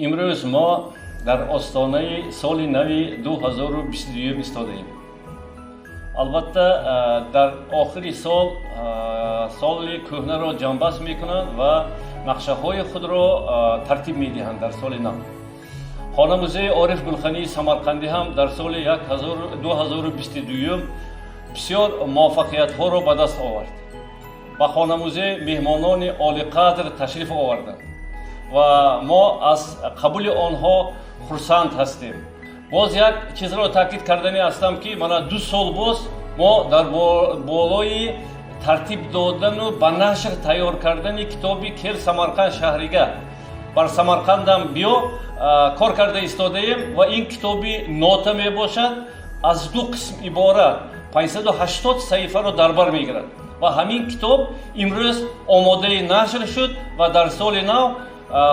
Имрӯз мо дар остонаи соли нави 2022 истодаем. Албатта, дар охири сол соли кӯҳнаро ҷамъбаст мекунанд ва нақшаҳои худро тартиб медиҳанд дар соли нав. Хона музеи Ориф Гулхании Самарқандӣ ҳам дар соли 2022 бисёр муваффақиятҳоро ба даст овард. Ба хона музей меҳмонони олиқадр ташриф оварданд ва мо аз қабули онҳо хурсанд ҳастем. Боз як чизро таъкид карданӣ ҳастам, ки мана 2 сол боз мо дар болои тартиб додану ба нашр тайёр кардани китоби «Кел Самарқанд шаҳрига», бар Самарқандам биё, кор карда истодаем ва ин китоби нота мебошад, аз ду қисм иборат, 580 саҳифаро дар бар мегирад ва ҳамин китоб имрӯз омодаи нашр шуд ва дар соли нав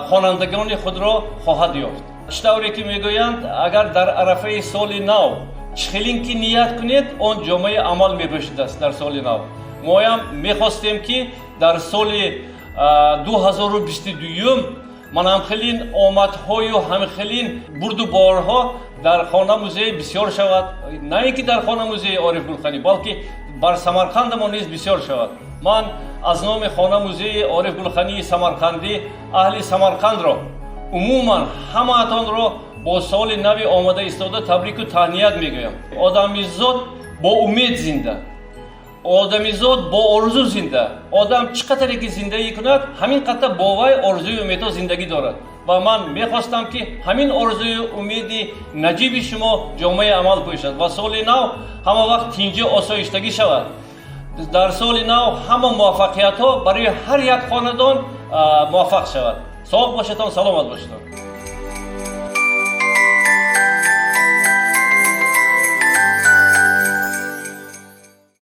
хонандагони худро хоҳад ёфт. Чӣ тавре ки мегӯянд, агар дар арафаи соли нав чӣ хелин ки ният кунед, он ҷомаи амал мепӯшидааст дар соли нав. Моям мехостем, ки дар соли 2022 ман ҳамхелин омадҳою ҳамхелин бурду борҳо дар хона музей бисёр шавад, на ин ки дар хона музеи Ориф Гулханӣ, балки бар Самарқандамо низ бисёр шавад. Ман аз номи хона музеи Ориф Гулхании Самарқандӣ аҳли Самарқандро, умуман ҳамаатонро бо соли нави омода истода табрику таҳният мегӯям. Одамизод бо умед зинда, одамизод бо орзу зинда. Одам чӣ қадаре ки зиндагӣ кунад, ҳамин қадар бо вай орзую умедҳо зиндагӣ дорад. Ва ман мехостам, ки ҳамин орзую умеди наҷиби шумо ҷомаи амал пӯшад ва соли нав ҳама вақт тинҷӣ, осоиштагӣ шавад. Дар соли нав ҳама муваффақиятҳо барои ҳар як хонадон муваффақ шавад. Соғ бошедон, саломат бошедон.